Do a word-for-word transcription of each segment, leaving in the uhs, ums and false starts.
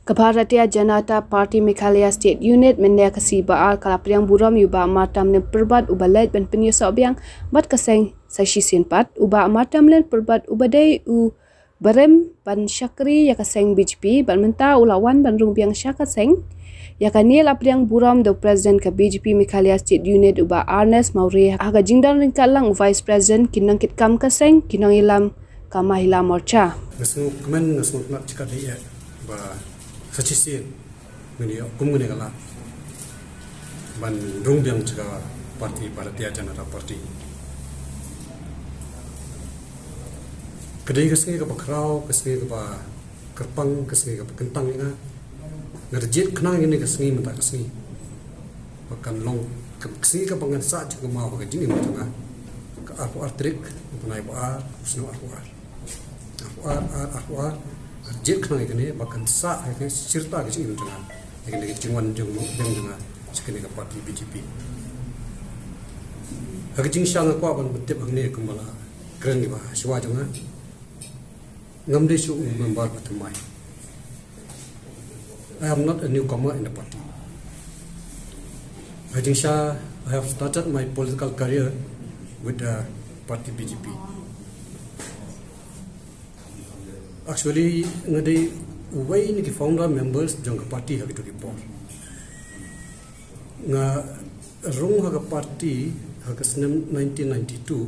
Ka Bharatiya Janata Party Meghalaya State Unit mynne ka sngi Ba-ar ka la pdiang burom ïa u Bah Martamlin Pyrbad uba leit ban pynïasoh biang bad ka seng sa shisien pat. U Bah Martamlin Pyrbad uba dei u barim ban shakri ïa ka seng B J P bad mynta u la wan ban rung biang sha ka seng. Ïa kane la pdiang burom da u President ka B J P Meghalaya State Unit u Bah Ernest Mawrie ha ka jingdon ryngkat lang u Vice President, ki nongkitkam ka seng, ki nongïalam ka Mahila Morcha. Nga sngewkmen, nga sngewtynnat shikatdei eh ba sa shisien ngin ïoh kum kane ka lad ban rung biang sha ka party Bharatiya Janata Party. Ka dei ka sngi kaba khraw, ka sngi kaba kyrpang, ka sngi kaba kyntang ïa nga. Nga da jied khnang ïa kane ka sngi mynta ka sngi ba kan long ka sngi kaba ngan sah jingkynmaw ha ka jingim jong nga. Ka arphew ar tarik u bnai ba ar, u snem arphew ar. Arphew ar, ar, arphew ar. Nga da jied khnang ïa kane ba kan sah ha ka shirta ka jingim jong nga, ha kane ka jingwan jong, jong, jong nga sha kane ka party B J P. Ha ka jingshisha nga kwah ban pyntip hangne kumba la kren ïa ba shuwa jong nga. Ngam dei shuh u member ba thymmai. I am not a newcomer in the party. Ha ka jingshisha, I have started my political career with the party B J P. Actually, nga dei uwei na ki founder members jong ka party ha kito ki por. Nga rung ha ka party ha ka snem nineteen ninety-two,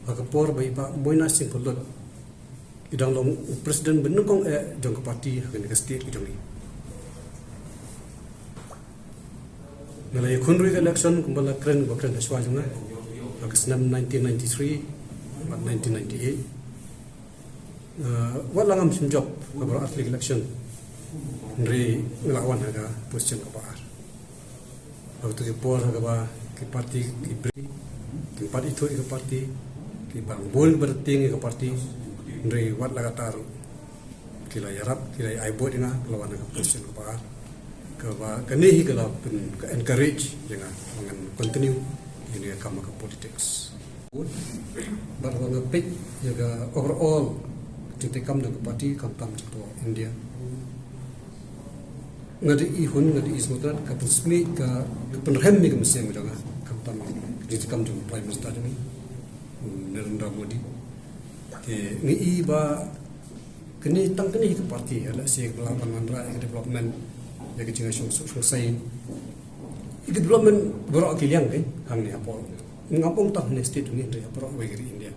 ha ka por ba i Bah Moynath Singh Pyllut i dang long u president ba nyngkong eh jong ka party ha kane ka state ka jong ngi. Nga la ïakhun ruh ïa ka election kumba la kren, ba kren ha shuwa jong nga, ha ka snem nineteen ninety-three bad nineteen ninety-eight. Uh, wat la ngam shim jop ha baroh ar tylli ki election, hynrei nga la wan ha ka position kaba ar. Ha kato ki por ha kaba ki party ki briew kim pat ithuh ïa ka party, ki bang bun ba da tieng ïa ka party, hynrei wat la katta ruh ki la ïarap, ki la ai bud ïa nga, ka la wan ha ka position kaba ar. Kaba kane hi ka la pyn, ka encourage ïa nga ba ngan continue ïa kane ka kam ka politics. Bad haba nga peit ïa ka overall jingtrei kam jong ka party khamtam jong ka India, nga da i hun, nga da i sngewtynnat ka pynsmit, ka, ka pynrhem ïa ka mynsiem jong nga khamtam ka jingtrei kam jong u Prime Minister jong ngi, u Narendra Modi. Te nga i ba kane, tang kane hi ka party, ïa lehse ka la ban wanrah ïa ka development, ïa ka jingïashongsuk shongsai, ïa ka development baroh ki liang, eh, hangne hapoh, ngam ong tang hangne state jong ngi, hynrei baroh kawei ka ri India.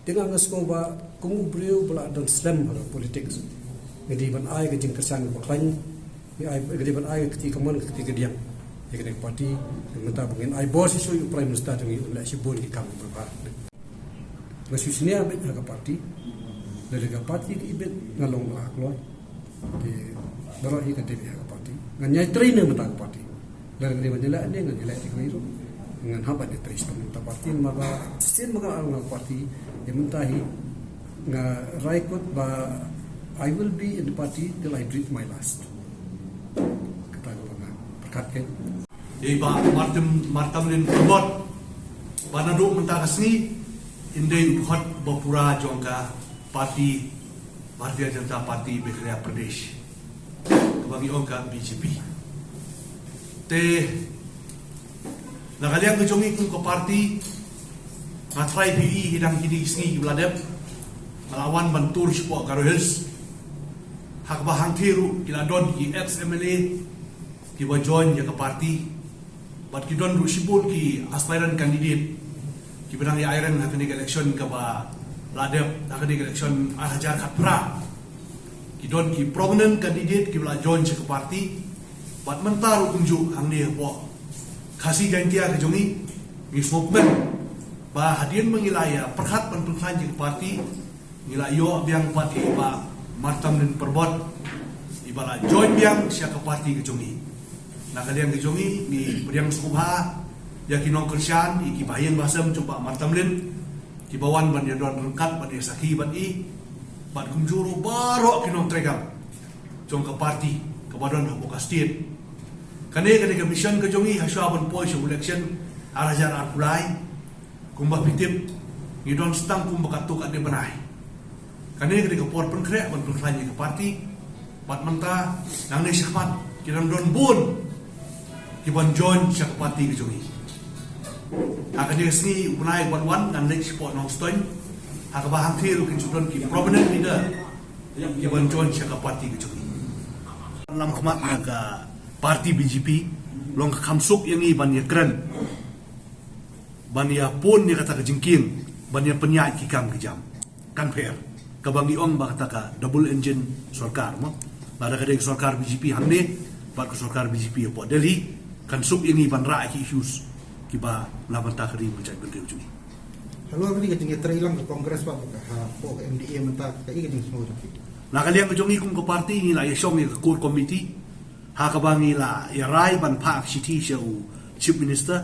Te nga, nga sngew ba kum u briew ba la don slem ha ka politics, nga dei ban ai ka jingkyrshan kaba khlaiñ, nga ai, nga dei ban ai ka kti kamon, ka kti kadiang ïa kane ka party. Mynta ba ngin ai bor shisha ïa u Prime Minister jong ngi, un leh shibun ki kam kiba bha. Nga shu shaniah beit ha ka party. Lada ka party ka ibit, nga long ba ha kloi. Te baroh hi ka dei beit ha ka party. Ngan ïai trei ne mynta ka party. Lada ka dei ban ïaleh ne, ngan ïaleh te kawei ruh. Ngan hap ban ïai trei shitom mynta party, namar ba shisien ba nga la long ha ka party, ïa mynta hi nga rai kut ba I will be in the party till I breathe my last. Kata kaba nga pyrkhat kein. Ïa i Bah Martin, Martamlin Pyrbad, ba naduh mynta ka sngi in dei u dkhot ba pura jong ka party Bharatiya Janata Party Meghalaya Pradesh, kaba ngi ong ka B J P. Te na ka liang ka jong ngi kum ka party, nga tharai phi i hi dang kine ki sngi kiba la dep, nga la wan ban tur shapoh Garo Hills, ha kaba hangthie ruh ki la don ki ex M L A kiba join ïa ka party, bad ki don ruh shibun ki aspirant candidate kiba dang ïa aireng ha kane ka election kaba la dep, ha kane ka election ar hajar khatphra. Ki don ki prominent candidate kiba la join sha ka party, bad mynta ruh kumjuh hangne hapoh Khasi Jaiñtia ka jong ngi, ngi sngewkmen ba hadien ba ngi la ïa pyrkhat ban pynkhlaiñ ïa ka party, ngi la ïoh biang pat ïa i Bah Martamlin Pyrbad, iba la join biang sha ka party ka jong ngi. Na ka liang ka jong ngi, ngi pdiang sngewbha ïa ki nongkyrshan, ïa ki bahaïing bahasem jong Bah Martamlin, kiba wan ban ïadon ryngkat bad ïasakhi bad i, bad kumjuh ruh baroh ki nongtrei kam jong ka party kaba don hapoh ka state. Kane ka dei ka mission ka jong ngi ha shuwa ban poi sha u election ar hajar arphew lai. Kumba phi tip, ngi don tang kumba katto katne bnai. Kane ka dei ka por pynkhreh ban pynkhlaiñ ïa ka party. Bad mynta nangne shakhmat ki dang don bun ki ban join sha ka party ka jong ngi. Ha kane ka sngi u bnai u ban wan ngan leit shapoh Nongstoiñ, ha kaba hangthie ruh kin shu don ki prominent leader ki ban join sha ka party ka jong ngi. Lam khmat na ka party B J P long ka kham suk ïa ngi ban ïakren, ban ïa pun ïa kata ka jingkieng, ban ïa pynïaid ki kam ki jam. Kan pher kaba ngi ong ba kata ka double engine sorkar mo. Lada ka dei ka sorkar B J P hangne bad ka sorkar B J P hapoh Delhi, kan suk ïa ngi ban rah ïa ki issues kiba na bynta ka ri ka jaitbynriew jong ngi. Halor kane ka jingïatreilang ka Congress bad ka hapoh ka M D A mynta, kaei ka jingsngew jong phi? Na ka liang ka jong ngi kum ka party ngi la ïashong ïa ka core committee, ha kaba ngi la ïarai ban phah ka shithi sha u Chief Minister.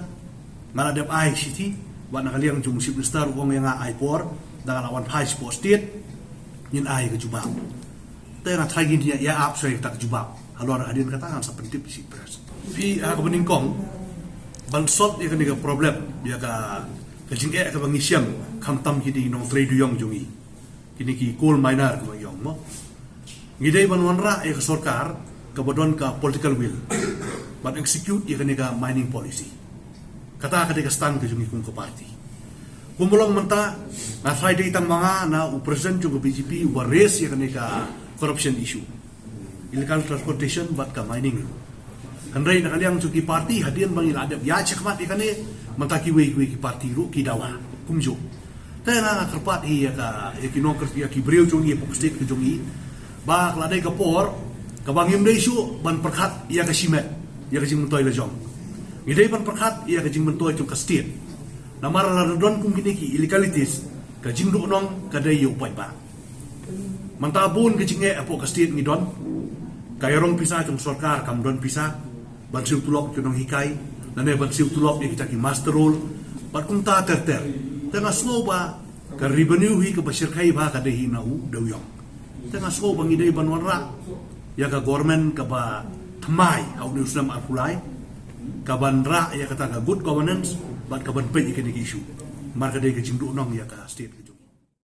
Nga la dep ai shithi, bad na ka liang jong u Chief Minister u ong ïa nga ai por, da nga la wan phai shapoh state ngin ai ka jubab. Te nga tharai ngin ïa ap shuwa ïa kata ka jubab. Halor hadien kata ngan sa pyntip sha press. Phi ha kaba nyngkong, ban solve ïa kane ka problem, ïa ka, ka jingeh kaba ngi shem, khamtam ki dei nongtrei dewïong jong ngi, kine ki coal miner kaba ngi ong mo. Ngi dei ban wanrah ïa ka sorkar kaba don ka political will ban execute ïa kane ka mining policy. Kata ka dei ka stand ka jong ngi kum ka party. Kumba long mynta, nga tharai dei tang ma nga na u president jong ka B J P uba raise ïa kane ka corruption issue, illegal transportation bad ka mining. Hynrei na ka liang jong ki party, hadien ba ngi la dep ïaid shakhmat ïa kane, mynta kiwei kiwei ki party ruh ki dawa kumjuh. Te nga nga kyrpad hi ïa ka, ïa ki nongkyrpad, ïa ki briew jong ngi, ïa ka state ka jong ngi, ba ka la dei ka por kaba ngim dei shuh ban pyrkhat ïa ka shimet, ïa ka jingmyntoi la jong. Ngi dei ban pyrkhat ïa ka jingmyntoi jong ka state. Namar lada don kum kine ki illegalities, ka jingduhnong ka dei ïa u paidbah. Mynta bun ka jingeh hapoh ka state ngi don. Ka ïarong pisa jong sorkar kam don pisa ban siew tulop ki nonghikai, lane ban siew tulop ïa kita ki muster roll bad kumta ter ter. Te nga sngew ba ka revenue hi kaba shyrkhei bha ka dei hi na u dewïong. Te nga sngew ba ngi dei ban wanrah ïa ka government kaba thymmai ha une u snem arphew lai, kaban rah ïa kata ka good governance bad kaban peit ïa kine ki issue. Namar ka dei ka jingduhnong ïa ka state.